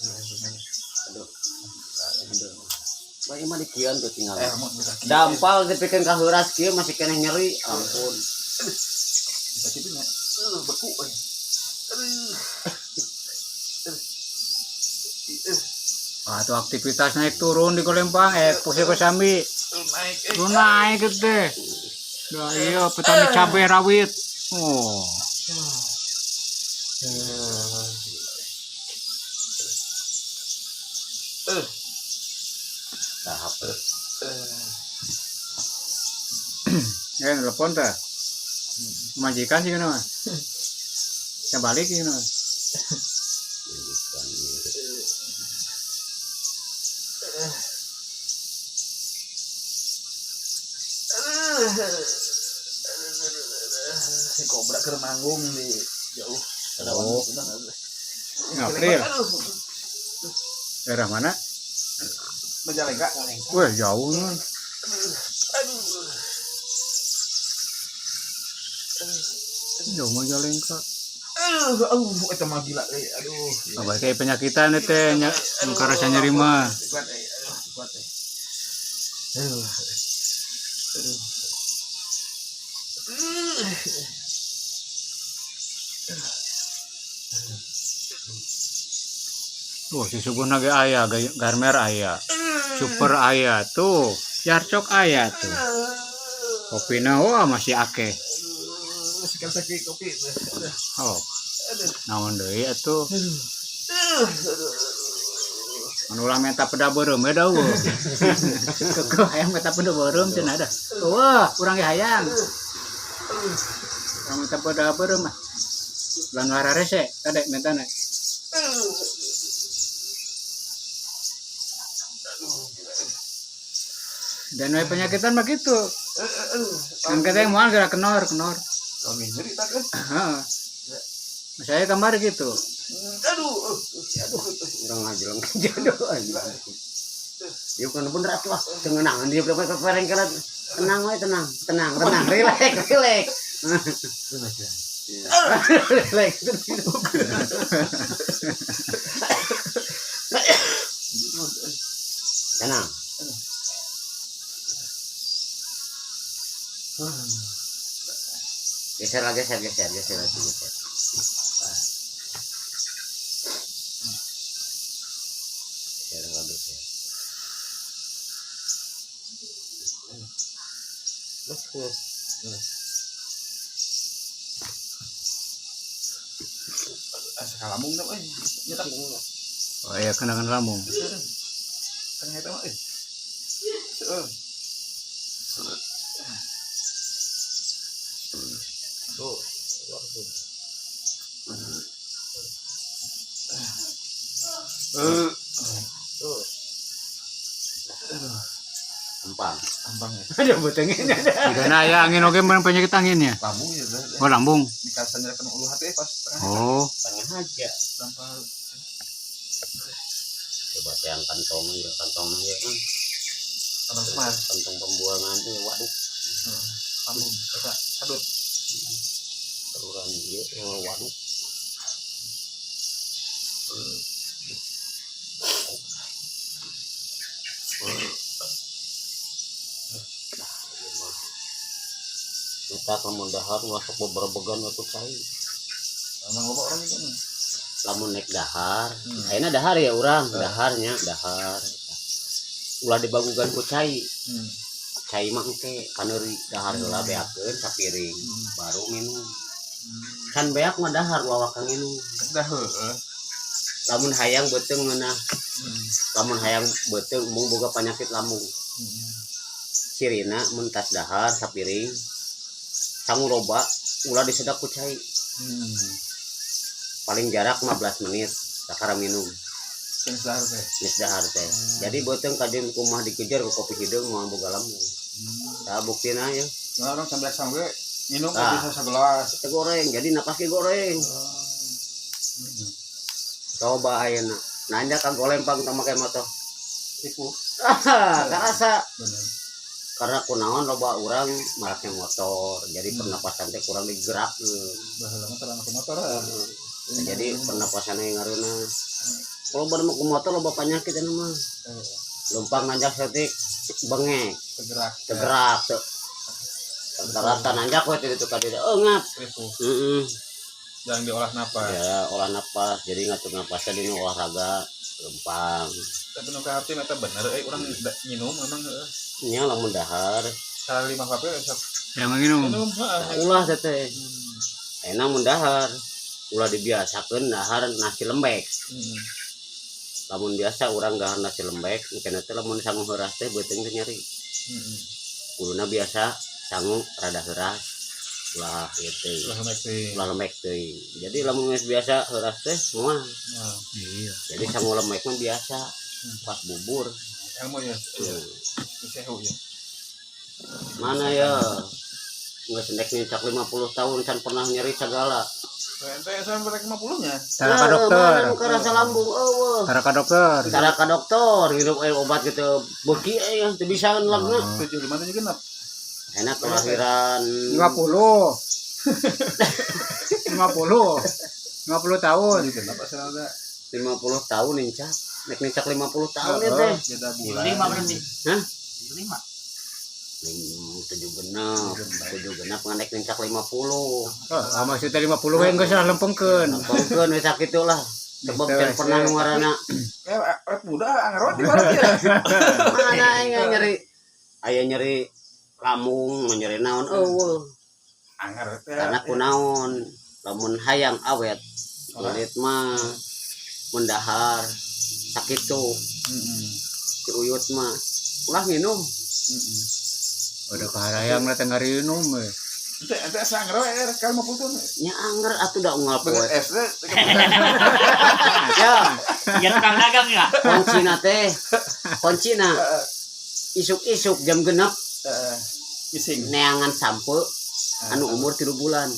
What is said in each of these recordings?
Aduh. Aduh. Bae mah dikian tuh tinggal. Mau bisa kieu. Dampal dipikeun ka heuras kieu masih keneh nyeri. Ampun. Bisa kitu nya. Beku euy. Aduh. Ah, tuh aktivitas naik turun di Golempang, Pusat Kosambi. Naik eh. Lu naik gitu deh. Nah, iya petani cabai rawit. Oh. Tahap. Ya, telepon teh. Majikan sih kenapa? Yang balik sih kenapa? Majikan. Si kobra keur manggung di jauh. Oh. Ngapril. Daerah mana? Majalengka. Wah, jauh nih. Aduh. Jauh Majalengka. Aduh, aduh, eta mah gila euy. Aduh. Abah kayak penyakitan itu teh, nya, nu karasa nyeri mah. Kuat euy, aduh, kuat euy. Aduh. Aduh. Tuh, si subuh ge aya, garmer aya, super aya tuh, jarcok aya tuh. Kopina wah masih akeh. Aduh, sekarang sakit kopi. Aduh. Oh, Aduh. naon deui atuh. Aduh. Aduh. Anu ulah meta peda beureum we da eueuh. Kekeuh hayang meta peda beureum cenah da. Wah, urang ge hayang. Urang meta peda beureum mah. Ulah nu hararese kadek metana. Dan we penyakitan mah gitu. Kan katanya moal geura kenor, kenor. Kami nyeri tak kan? Heeh. Saya kamar gitu. Aduh, aduh. Urang ngajeleng jodoh aja. Ya bukan bener atuh ah. Tengenangan dia berapa kepereng kana. Tenang we, tenang, tenang, tenang, relax, relax. Relax. Tenang. Geser lah, geser, geser, geser lagi, geser. Geser lah, geser. Terus, terus. Asa lambung dah euy. Nyetak. Oh iya kena kena lambung. Tengah eta mah euy. Heeh. Tuh, langsung. Tuh. Empang. Ambang ya. Ada botengnya. Jika aya angin oge mun penyakit anginnya. Lambung ya. Oh, lambung. Dikasih nyerahkan ulu hati pas tengah. Oh, Tengah aja. Dampal. Coba yang kantong ya, kantong ya. Kantong semar. Kantong pembuangan ya, waduh. Lambung, eta kadut. Saluran ieu, waduh. Kita lamun dahar masuk beberbegan waktu cai. Emang loba orang itu nih. Lamun naik dahar, ayeuna dahar ya urang, daharnya dahar. Ulah dibagugan ku cai. Cai mah engke kaneuri dahar heula beakeun sapiring, baru minum. Kan beak mah dahar ulah waka nginum. Dah heueuh. Lamun hayang beuteung ngeunah. Lamun hayang beuteung mung boga penyakit lambung. Cirina mun tas dahar sapiring sangu loba ulah disedak ku cai. Paling jarak 15 menit sakara minum. Geus dahar teh. Geus dahar teh. Jadi beuteung kadieun kumaha dikejar ku kopi hideung moal boga lambung. Tah buktina ya. Nah, orang sambil sambil minum Ah. bisa segelas. Teh goreng, jadi napas ge goreng. Coba ayeuna. Nanya ka Golempang teu make motor. Tipu. Ah, karasa. Bener. Karena kunaon loba urang maraknya motor, jadi pernapasan teh kurang digerakkeun. Baheula mah tara make motor. Jadi pernapasanna yang ngareunah. Kalau baru mau ke motor loba penyakit ini mah. Lempang nanjak saeutik bengek, Bergerak. Tergerak tuh. Rata-rata nanjak we itu ka dieu. Oh, ngap. Ripuh. Heeh. Jangan diolah napas. Ya, olah napas. Jadi ngatur napasnya di olahraga lempang. Tapi nu ka hati eta bener euy, urang nginum memang heuh. Nya lamun dahar. Salah lima kopi sok Yang minum. minum heeh. Ulah teh teh. Enak mun dahar. Ulah dibiasakeun dahar nasi lembek. Lamun biasa urang dahar nasi lembek, engke teh lamun sangu heuras teh beuteung teh nyeri. Kuduna biasa sangu rada heuras. Ulah ieu teh. Ulah lembek teh. Ulah lembek teuing. Jadi lamun geus biasa heuras teh moal. Nah, Iya. Jadi sangu lembek mah biasa pas bubur. Ilmu ya. Iya. Sehu ya. Mana ya? Nggak sendek nincak 50 tahun can pernah nyeri segala. Ente sampai 50 nya. Tara ka dokter. Mana nu karasa lambung eueuh. Tara ka dokter. Tara ka dokter ngirup obat gitu beuki euy teu bisa lagna. 75 tujuh genep. Enak kelahiran 50. 50. 50 tahun. Tujuh genep asal ada 50 tahun nincak. Nek nincak 50 tahun ya teh. Beda bulan. 5 berarti. Hah? 5. 7 genep, 7 genep ngan nincak 50. Oh, maksudnya 50 we geus lah lempengkeun. Lempengkeun we sakitu lah. Sebab Gitu, can we. pernah nu ngaranna. Eh, awet muda anger di barat ya. Mana aing nyeri aya nyeri lambung, nyeri naon eueuh. Anger teh. Karena kunaon lamun hayang awet kulit mah mun dahar sakitu si uyut mah ulah minum. Udah kaharayang lah teh ngarinum we. Ente ente asa anger we kali 50 tahun. Nya anger atuh da unggal poe. Banget SD. Ya, Ya tukang dagang ya. kuncina teh kuncina isuk-isuk jam 6 Heeh. Ising. neangan sampe anu umur 3 bulan.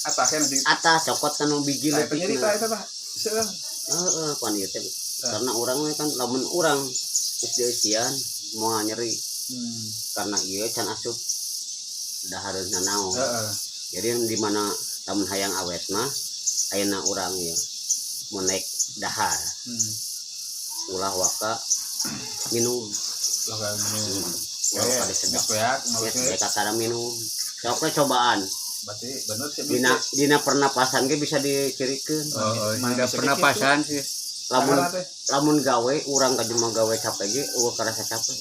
Atasnya nanti. Atas cokot kanu biji Nah, itu nyerita leutikna. itu tah. Seueur. Heeh, pan ieu teh karena urang we kan lamun urang geus dieusian moal nyeri karena ieu can asup dahareun naon. Jadi yang di mana lamun hayang awet mah ayeuna urang ieu mun naik dahar ulah waka minum. Lah kan minum. Ulah waka disedot. Geus beak Geus maksudnya. beak cara minum sok we cobaan. Berarti bener sih. Dina dina pernapasan ge bisa dicirikeun. Oh, Mana tidak bisa pernapasan sih. Lamun Karena teh. lamun gawe urang ka jelema gawe capek ge eueuh karasa capek,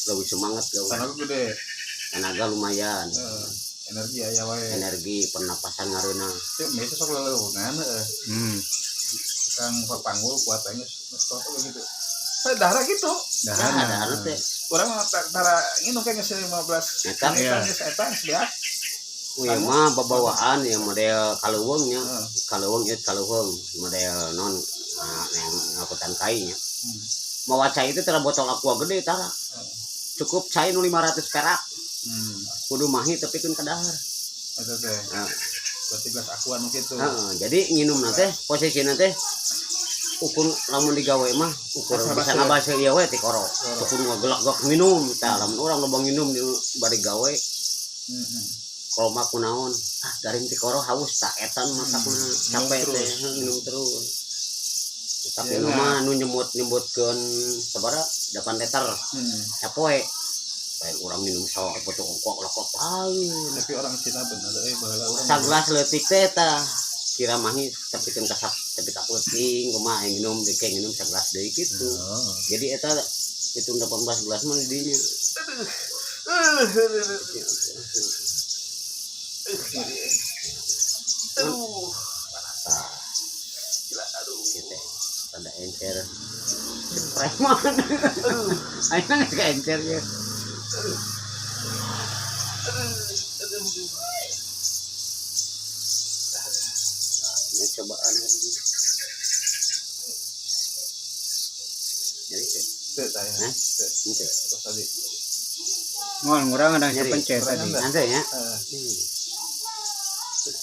leuwih semangat gawe. Tenaga gede. Tenaga lumayan. Heeh. Energi aya wae. Energi pernapasan ngareuna. Teu biasa sok leleuweungan heeh. Tukang panggul kuat aja geus geus gitu. Saya dahara gitu. Dahar. Nah, dahar teh. Urang mah tara nginum kayak geus 15 Eta. menit Iya. geus eta geus beak. Wih mah babawaan ya model kaleuweung nya. Heeh. Kaleuweung ieu kaleuweung model non nah, yang ngakutan kai nya. Mawa cai itu tara botol aqua gede tara. Cukup cai nu 500 perak. Kudu mahi tapi keun ka dahar. Eta teh. Nah, Berarti gelas aqua nu kitu. heeh, jadi nginum teh posisina teh ukur lamun digawe mah ukur Asa bisa base. ngabase ieu we tikoro. Teu kudu ngagelak-gelak minum tah lamun urang loba nginum di bari gawe. Kalau mah kunaon ah garing tikoro haus tak etan masakna capek Minum teh terus. Minum terus. Tapi Ya, nu nah. mah nu nyebutkeun sabaraha 8 liter sapoe. Lain urang minum sok betul ongkok lokok lain. Tapi orang Cina bener euy baheula urang. Saglas leutik teh tah kira mahi tapi kan kasap tapi ka peuting kumaha aing minum deui minum saglas deui kitu. Oh. Jadi eta hitung 18 gelas mah di dinya. Aduh. Tah, Gila aduh. gitu. Rada encer. Preman. Aing geus ka encer ya. Ini cobaan lagi. Jadi teh, Teu tah ya. Hah? Teu. ente. Terus tadi. Moal ngurang ada Nyeri. pencet tadi. Kurangan. Ente ya. Heeh.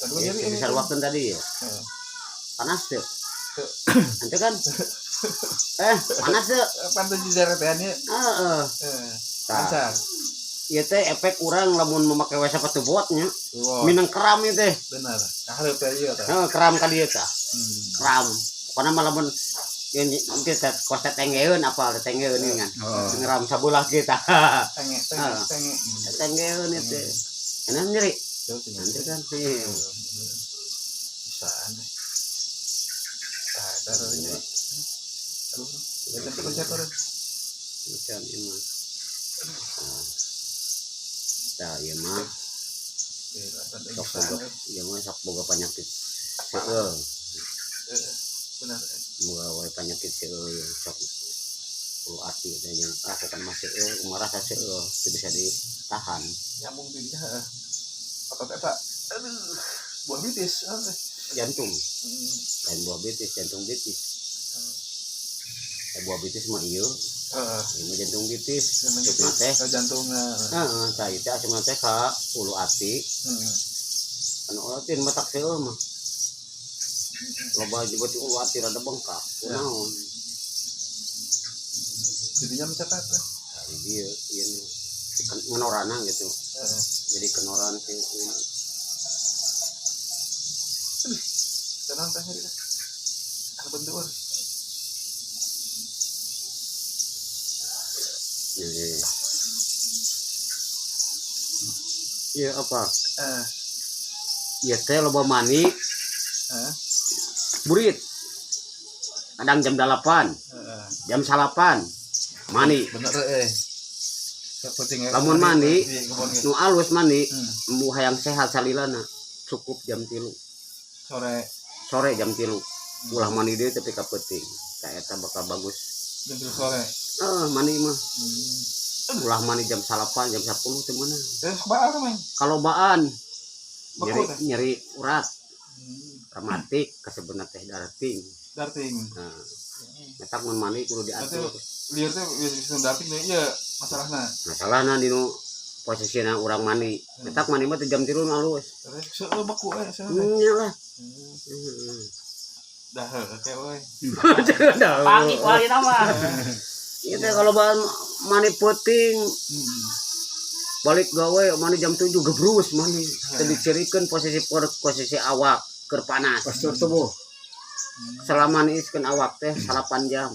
Tadi Ya, nyeri. bisa waktu tadi ya. Heeh. Panas tuh. Teu. Ente kan? Eh, panas tuh. Pantes di daerah teh nya. Heeh. Heeh. Tah. Lancar. Ieu teh efek urang lamun memakai WC sepatu botnya. Wow. Minang keram ieu teh. Benar. Kahareup teh ieu tah. Heeh, keram ka dieu tah. Keram. Pokona mah lamun kita kos tetenggeun apa tetenggeun ini kan. Ngeram sabulah kita. Tenge tenge tenge. Tetenggeun itu. Enak nyeri. Nanti kan. Bisa aneh. Tah, taruh ini. Aduh, pencet turun. Macam ini mah. Tah, ieu mah sok boga, ieu mah sok boga penyakit seueul. Benar. Boga wae penyakit seueul sok ulu ati teh jeung bukan mah seueul, kumaha rasa seueul teu bisa ditahan. Nyambung dirinya heeh. Otot eta. Aduh, buah bitis. Jantung. Lain buah bitis, jantung bitis. Buah bitis mah ieu. Heeh. Ieu mah jantung bitis. Asupna teh jantungna. Heeh, tah ieu teh asupna teh ka ulu ati. Heeh. Anu ulu ati mah tak seueul mah. Loba juga di ulu ati rada bengkak. Kunaon? Jadinya mencetak teh. Tah ieu ieu menorana gitu. Heeh. Jadi kenoran teh ieu. Tenang teh nyeri teh. Anu bentur. Iya apa? Iya teh loba mani. Burit. Kadang jam 8. Jam 9 mani. Bener Lamun mani, nu alus mani, mu hayang sehat salilana cukup jam 3. Sore. Sore jam 3. Ulah mani deui tapi ka peuting. Ka eta bakal bagus. Jam 3 sore. Mani mah. Ulah mani jam 9, jam 10 teh meunang. Baan mah. Kalobaan. Nyeri nyeri urat. Rematik kasebutna teh darting. Darting. Nah. Eta mun mani kudu diatur. Lieur teh bisa darting deui ieu masalahna. Masalahna dinu posisina urang mani. Eta mani mah teh jam 3 nu alus. Seueuh beku we seueuh. Nya lah. Dah heuh we. Pagi kuali mah. Ieu teh kalau mani peuting. Balik gawe mani jam 7 gebrus mani. Teu dicirikeun posisi awak keur panas. Postur tubuh. Selama niiskeun awak teh 8 jam.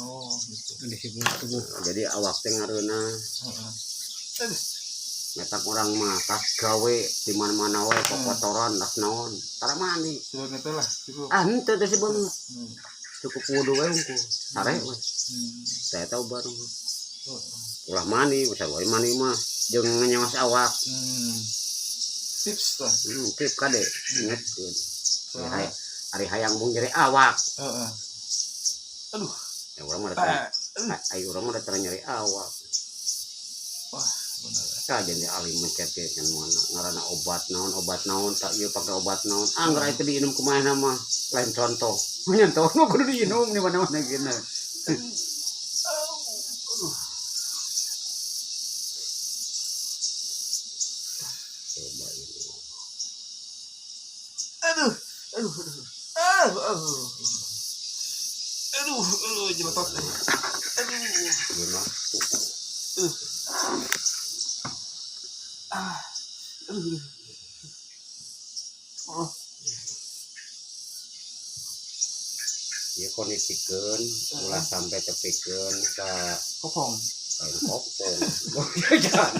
Oh, gitu. Kondisi tubuh. Jadi awak teh ngareuna. Heeh. Nyetak orang mah tas gawe di mana-mana wae kotoran tas naon. Tara mani. Cukup itu lah, cukup. Ah, henteu teh sih beung. Cukup wudu wae hungkul. Sare we. Saya tahu baru. Ulah mani, usah wae mani mah jeung nyawas awak. Tips tah. Tips kade ingetkeun. Ari hayang bung nyeri awak. Heeh. Aduh. Ya urang mah ayo urang mah tara nyeri awak. Wah, bener. Tah jadi ahli mencet kan mana ngaranna obat naon tak ieu pake obat naon. Angger itu diinum kumaha mah lain contoh. Nyentuh mah kudu diinum di mana-mana gini. Coba ini. Aduh, aduh, aduh. Aduh, aduh. Aduh, aduh, jeletot. Aduh. Gimana? Ah. Aduh. Oh. Ya kondisikeun ulah sampai tepikeun ka kopong. Lain kopong. Jangan.